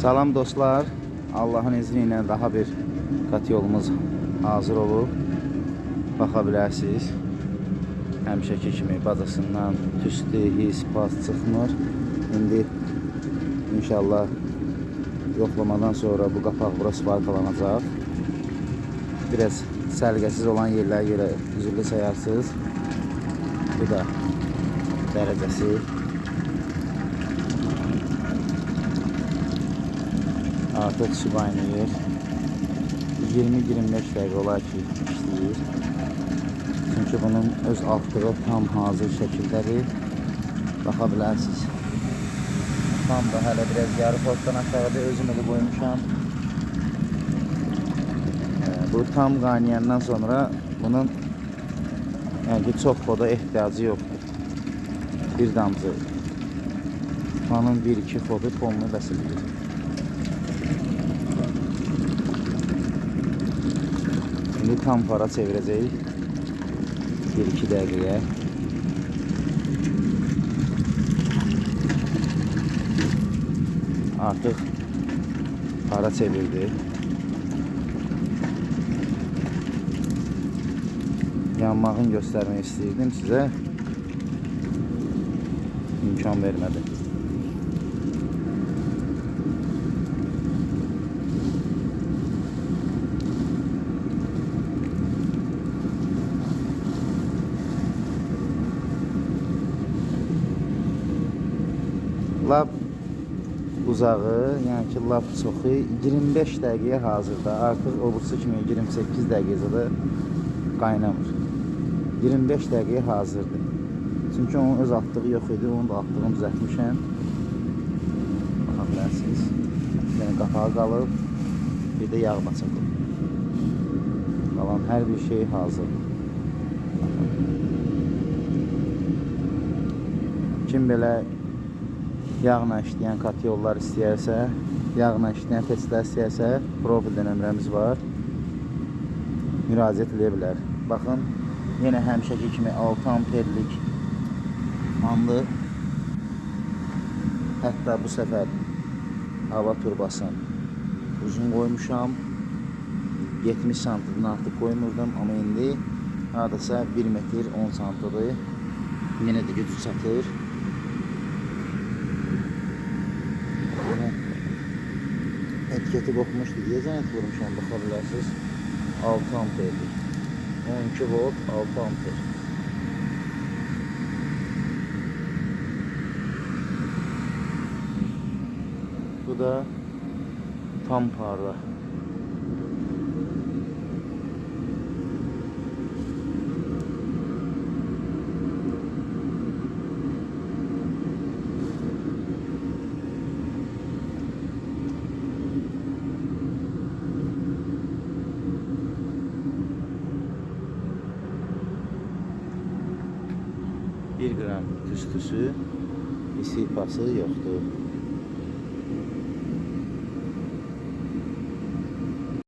Salam dostlar. Allahın izni ilə daha bir katyolumuz hazır olub. Baxa bilərsiniz. Həmişəki kimi bacasından tüstü, his, pas çıxmır. İndi inşallah yoxlamadan sonra bu qapaq bura svarkalanacaq. Biraz səliqəsiz olan yerlərə görə üzürlü sayarsınız. Bu da dərəcəsi. Artıq su qaynayır. 20-25 dəqiqə olar ki, işləyir. Çünki bunun öz altlığı tam hazır şəkildədir. Baxa bilərsiniz. Tam da hələ biraz yarı xoddan aşağıda özüm elə qoymuşam. Bu tam qaynayandan sonra bunun yəni ki, çox xoda ehtiyacı yoxdur. Bir damcı fanın 1-2 xodu polunu bəs eləyir. İndi tam para çevirəcəyik 1-2 dəqiqəyə. Artıq para çevirdi. Yanmağını göstərmək istəyirdim sizə. İmkan vermədi. Lap uzağı, yəni ki, lap çoxu 25 dəqiqəyə hazırda. Artıq o birisi kimi 28 dəqiqədə də qaynamır. 25 dəqiqəyə hazırdır. Çünki onun öz altlığı yox idi, onun da altlığını düzəltmişəm. Baxa bilərsiniz. Yəni qapağı qalıb, bir də yağ baçaqı. Qalan hər bir şey hazırdır. Baxın. Kim belə yağla işləyən katyollar istəyərsə, yağla işləyən peçlər istəyərsə, profildə nömrəmiz var. Müraciət edə bilər. Baxın, yenə həmişəki kimi 6 amperlik fanlı. Hətta bu səfər hava turbasını uzun qoymuşam. 70 santidən artıq qoymurdum, amma indi hardasa 1 metr 10 santidir. Yenə də gücü çatır. Etiketi qopmuşdu deyəcən, et vurmuşam, baxa bilərsiniz. 6 amperlik. 12 volt, 6 amper. Bu da tam parla. Bir qram tüstüsü, isi pası yoxdur.